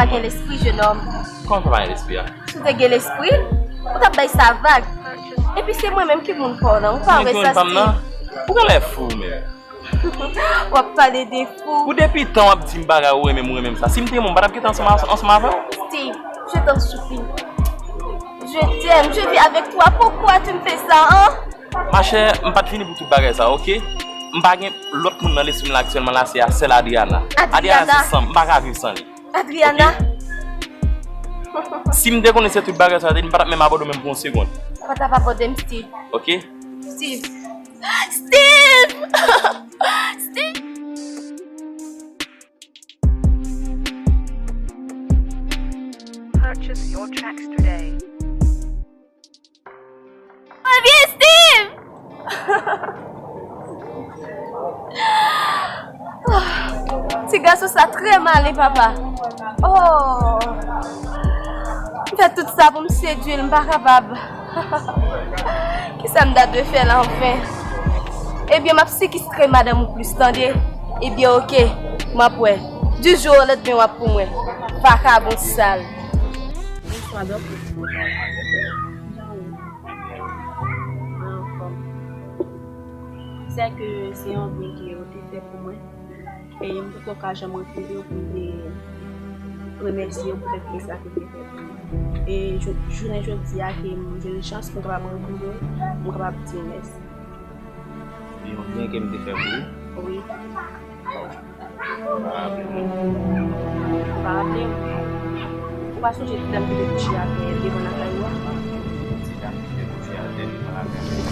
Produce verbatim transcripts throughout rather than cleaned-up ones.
Pa gen lespri, jenòm. Kòman pa gen lespri a? Si w te gen lespri, ou t ap bay sa vag. Epi se mwen menm ki moun pa w lan, ou pa wè sa, Steve? Ou genlè fou menm. W ap pale de fou. Ou depi tan w ap di m bagay ou renmen m, ou renmen m sa. Si m te renmen w, m pa t ap gentan ansanm, ansanm avè w. Steve, je t'en supplie. Je t'aime, je vis avec toi. Pourquoi tu me fais ça, hein? Machè, m pa t vini pou tout bagay sa, oke? M pa gen lòt moun nan lespri m la aktyèlman la, se a sèl Adriana. Adriana. Adriana se san m, m pa ka viv san li. Adriana. Oke? Si m te konnen se tout bagay sa, m pa t ap menm abòde w menm pou yon segonn. Ou pa t ap abòde m, Steve. Oke? Steve. Steve! Steve! Purchase your tracks today. Mwen vye Steve! Ti gason sa trè malen, papa. Oh! M fè tout sa pou m sedui l, m pa kapab. Kisa m ta dwe fè la anfen? Ebyen, m ap sekestre madanm ou plis, tande? Ebyen, oke, m ap wè. Du jour au lendemain, w ap pou mwen. Vakabon sal. Bonswa, dòk. Jan ou ye? Mwen anfòm. Sè ke se yon byen ke yo te fè pou mwen. E m poko ka janm retounen pou m te remèsye yo poutèt byen sa ke yo te fè pou mwen. E jou-, jounen jodi a ke m jwenn chans pou m kapab retounen, m kapab di yo mèsi. Yon byen ke m te fè pou ou? Wi. Ou pa raple m? Ou pa raple m? Ou pa sonje ti dam ki te kouche atè devan lakay ou a? Ti dam ki te kouche atè devan lakay mwen.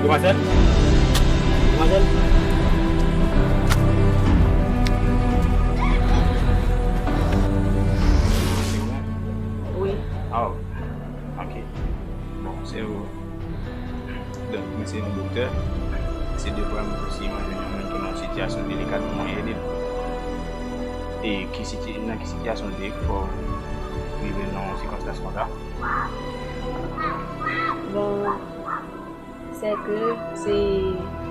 Demwazèl? Demwazèl? Wi. Oh, ok. Bon, se ou. Donk, mwen se yon doktè. Se de frè m osi, mwen jwenn yon moun ki nan yon sitiyasyon delika pou mwen ede l. E ki siti-, nan ki sitiyasyon l te ye ki fè w rive nan yon sikonstans konsa? Bon, sè ke se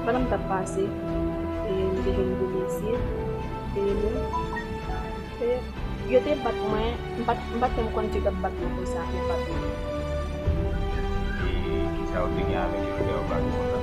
pandan m t ap pase, e m te jwenn de mesye, e nou, e Yo te bat mwen, m pa t, m pa t menm konn ke yo t ap bat mwen konsa, yo bat mwen. E kisa w te gen avèk yo lè yo bat ou konsa?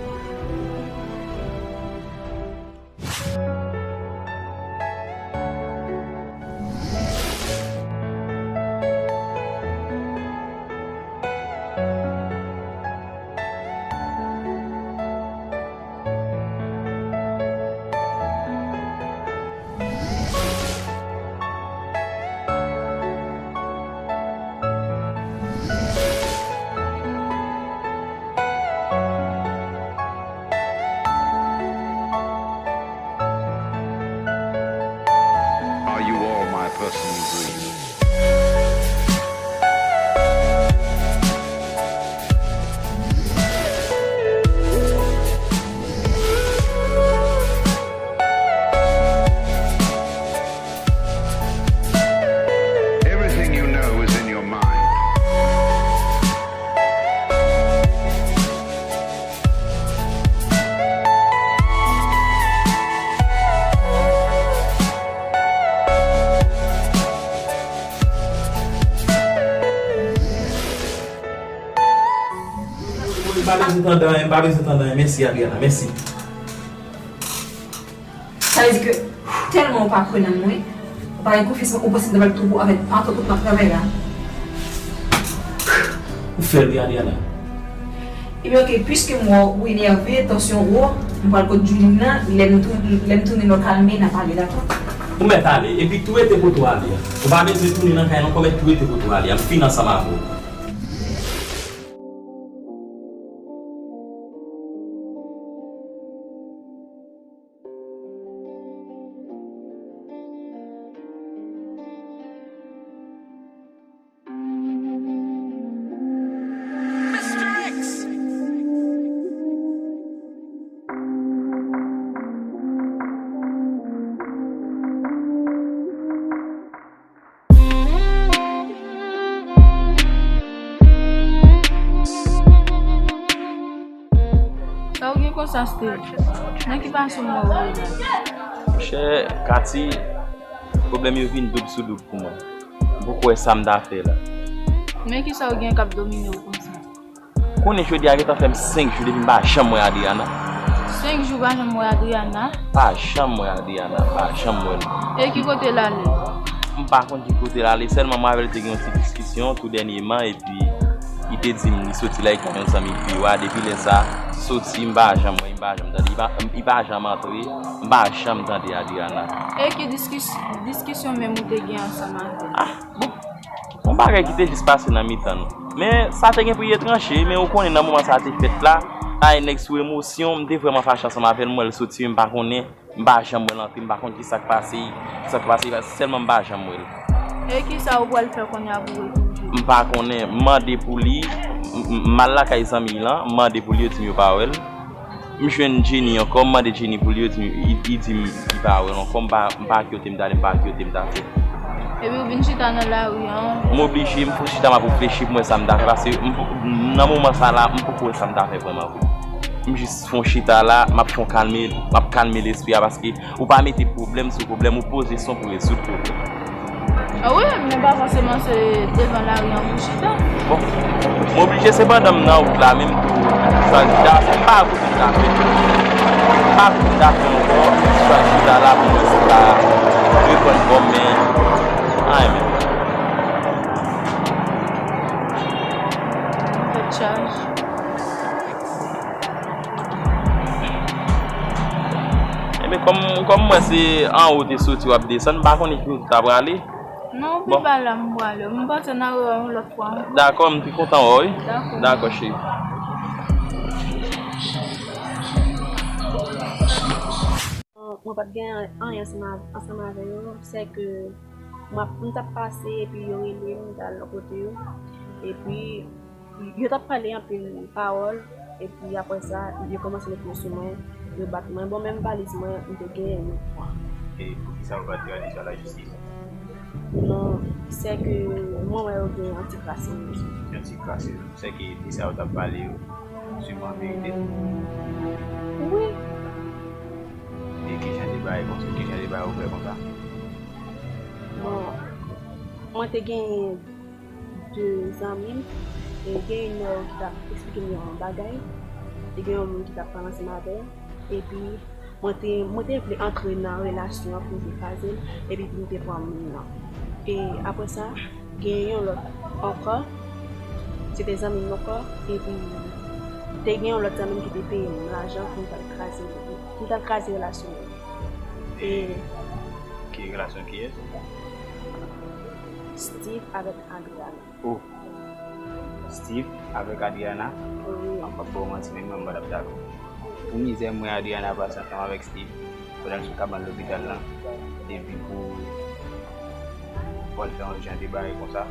Are you all my personal dreams? Everything you know is in your mind. M pa bezwen tande anyen, m pa bezwen tande anyen. Mèsi, Adriana, mèsi. Sa vle di ke tèlman ou pa kwè nan mwen, ou pa gen konfyans nan mwen, ou panse m ta pral twouve w avèk antre kote m ap travay la. Ou fè l wi, Adriana. Ebyen, oke, piske m wè w, ou enève, tansyon wo, m pral kot Djouline nan, lè m tou-, lè m tounen, nou kalme, n a pale, dakò? Ou mèt ale, epi tou rete kote w ale a. Ou pa bezwen tounen nan kay la ankò, mèt tou rete kote w ale a. M fin ansanm avè w. Sa w gen konsa, Steve? Nan ki fason m wè w ye la? Monchè, Katy, Pwoblèm yo vin doub sou doub pou mwen. M poko wè sa m ta fè la. Men kisa w gen k ap domine w konsa? Konnen jodi a gentan fè m senk jou depi m pa janm wè Adriana. Senk jou w pa janm wè Adriana? Pa janm wè Adriana, pa janm wè l. E ki kote l ale? M pa konn ki kote l ale, sèlman mwen avè l te gen yon ti diskisyon tou dènyèman, epi li te di m li soti lakay yon zanmi fi yo a, depi lè sa, soti, m pa janm wè, m pa janm tande, li pa, li pa janm antre, m pa janm tande Adriana. E ki diskis-, diskisyon menm ou te gen ansanm avè l? Ah, bon, yon bagay ki te jis pase nan mitan nou. Men sa te gen pou l etranj, men ou konnen nan moman sa te fèt la, ay nèg sou emosyon, m te vrèman fache ansanm avè l, m wè l soti, men m pa konnen, m pa janm wè l antre, m pa konn kisa k pase, kisa k pase, sèlman m pa janm wè l. E kisa ou pral fè kounye a pou retounen? M pa konnen, m mande pou li, m, m, m al lakay zanmi l lan, m mande pou li, yo di m yo pa wè l. M jwenn Jenny ankò, m mande Jenny pou li, yo di m, li, li di m li pa wè l ankò, m pa, m pa ki kote m t ale, m pa ki kote m t ale. Epi ou vin chita nan lari an? M oblije, m fon chita, m ap reflechi pou m wè sa m ta fè, paske m, nan moman sa la, m poko wè sa m ta fè vrèman vre. M jis fon chita la, m ap fon kalme, m ap kalme lespri a, paske ou pa mete pwoblèm sou pwoblèm, ou poze sou pou rezoud pwoblèm. Ah wi, men pa fòseman se devan lari an pou chita. Bon, m oblije, sepandan m nan wout la, men m tou chwazi ta, se pa kote m ta fè. Pa kote m ta fè ankò, m chwazi chita la pou mwen si ta reprann kò m, men anyen menm. Tèt chaje. Ebyen, kòm, kòm mwen se anwo w te soti w ap desann, m pa konnen ki kote w ta prale. Non, ou pi ba la m prale. M panse n a rewè yon lòt fwa ankò. Dakò, m pi kontan wè w, wi. Dakò. Dakò, cheri. Mwen pa t gen anyen ansanm avè, ansanm avè yo, sèke m ap, m t ap pase epi yo rele m, m t al kote yo. Epi yo t ap pale anpil pawòl, epi apre sa, yo kòmanse met mo sou mwen, yo bat mwen. Bon, menm valiz mwen, m te genyen yon fwa. E poukisa yo pa t di w ale sa lajistis? Non, sèke mwen wè yo gen yon ti krasè. Yon ti krasè. Sèke di sa yo t ap pale yo, siman verite. Wi. E kijan de bagay konsa, kijan de bagay ou fè konsa? Bon, mwen te genyen de zanmi m, e gen youn nan yo ki t ap eksplike m yon bagay, te gen yon moun ki t ap pale ansanm avè l, epi mwen te, mwen te vle antre nan relasyon an pou m te kraze l, epi pou m te pran moun nan. E apre sa, gen yon lòt ankò, se te zanmi m ankò, epi te gen yon lòt zanmi m ki te peye m lajan pou m t al kraze, pou m t al kraze relasyon an. E ki relasyon kiyès? Steve avèk Adriana. Oh. Steve avèk Adriana? Wi. An p ap ba w manti, menm mwen, mwen pa t ap dakò. Pou mizè m wè Adriana pase ansanm avèk Steve pandan l sou kabann lopital lan, epi pou, pou al fè yon jan de bagay konsa.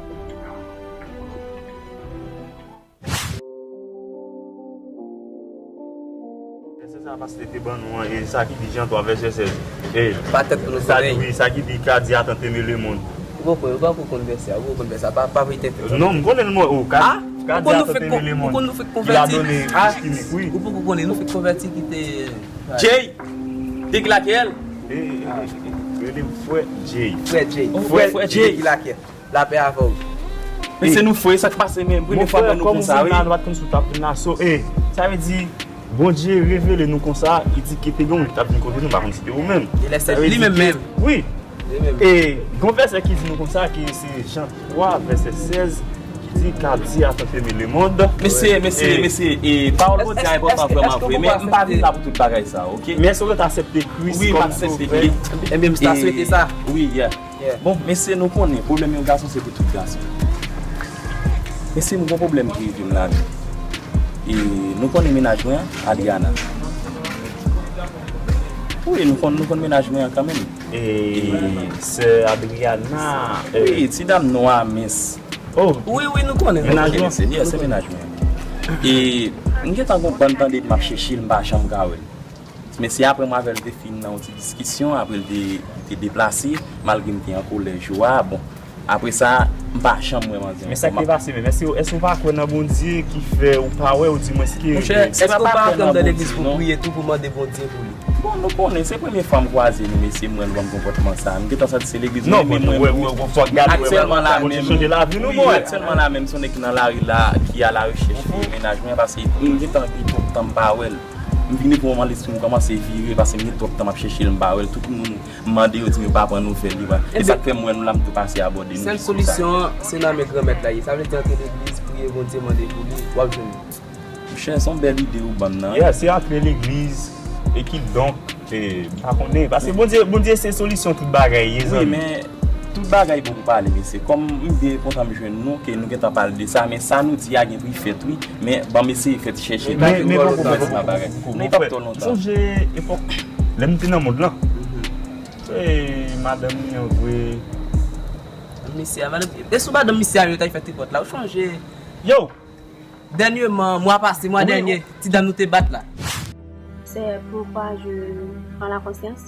Vèsè sa pastè te ban nou an, e sa ki di Jan twa vèsè sèz. E pa tèt pou nou sa di, wi, sa ki di ka di a tante mele mond. Ou poko, ou poko konn vèsè a, ou poko konn vèsè a, pa, pa voye tèt. Non, m konnen l mwen, ou ka, ka di a tante mele mond. Ou konn nou fèk konvèti? Ki la done a, Christine, wi. Ou poko konnen nou fèk konvèti ki te Jay, te ki lakèl? E, e, e, e, rele m frè Jay. Frè Jay. Frè Jay. Te ki lakèl? Lapè avè w. Men se nou frè, sa k pase, men premye fwa m wè nou konsa, wi. Mon frè, kòm ou vin la, nou pa t konn si w t ap vin la, so, e, sa vle di, Bondye revele nou konsa, li di ke te gen yon moun ki t ap vin kote nou, m pa konn si te ou menm. Li menm menm. Wi. Li menm. E, gon vèsè ki di nou konsa, ke se Jan twa, vèsè sèz, ki di, ka di a tante mele mond. Mesye, mesye, mesye, e, pawòl Bondye a enpòtan vrèman vre, men m pa vin la pou tout bagay sa, oke? Men èske w aksepte Kris kòm sovè? Wi, m aksepte Kris. Ebyen, m ta swete sa. Wi, yeah. Bon, mesye, nou konnen, pwoblèm yon gason se pou tout gason. Mesye, m gon pwoblèm ki rive m la wi. E nou konnen mennaj mwen an, Adriana. Wi, nou konn, nou konn mennaj mwen an kanmenm. E sè Adriana, e, wi, ti dam nwa mens. Oh. Wi, wi, nou konnen. Mennaj mwen? Se, yeah, se mennaj mwen. E m gentan gon bann tan depi m ap chèche l, m pa janm ka wè l. Men se apre mwen avè l te fin nan yon ti diskisyon, apre l te, te deplase, malgre m te an kolè jou a, bon, Apre sa, m pa janm wè manzè ankò. Men sa k te pase menm? Èske, èske w pa kwè nan Bondye ki fè ou pa wè, ou di mwens ki... Monchè, èske w pa antre nan legliz pou priye tou, pou mande Bondye pou li? Bon, nou konnen, se premye fwa m kwaze nou, mesye, m wè nou ban m konpòtman sa. M gentan santi se legliz nou, men mwen, aktyèlman la menm, wi, aktyèlman la menm, se yon nèg ki nan lari la, ki a la rechèch li, mennaj mwen, paske m gentan gen twòp tan m pa wè l. M vini pou moman lespri m kòmanse vire, paske m gen twòp tan m ap chèche l, m pa wè l. Tout moun m mande yo di m yo pa pran nouvèl li. E sa k fè m wè nou la, m tou pase abòde nou jis konsa. Sèl solisyon an, se nan men Granmèt la ye. Sa vle di antre legliz, priye Bondye, mande pou li, w ap jwenn li. Monchè, se yon bèl ide ou ban m nan. Yeah, se antre legliz, e kidonk, e, m pa konnen. Paske Bondye, Bondye se solisyon tout bagay, ye zanmi. Wi, men tout bagay bon pou pale, mesye. Kòm m byen kontan m jwenn nou, ke nou gentan pale de sa, men sa nou di a gen pou l fèt, wi. Men ban m eseye fè ti chèche. Men, men poko, poko, poko, poko. Non, e p ap twò lontan. Sonje epòk lè m te nan mond lan. Se madanm li an vre. Misye a, madanm, e sou madanm misye a yo t al fè tripòt la, ou chonje? Yo! Dènyèman, mwa pase, mwa dènye, ti dam nou te bat la. C'est pourquoi je prends la conscience,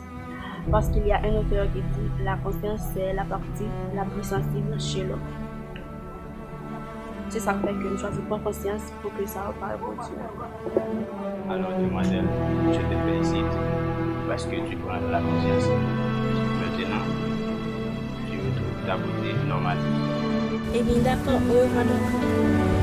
parce qu'il y a un auteur qui dit, la conscience, c'est la partie la plus sensible chez l'homme. Se sa k fè ke m chwazi pran konsyans pou ke sa yo pa repwodui ankò. Alors, demoiselle, je te félicite parce que tu prends de la conscience. Maintenant, tu retrouves ta beauté normale. Ebyen, dakò, orevwa, doktè.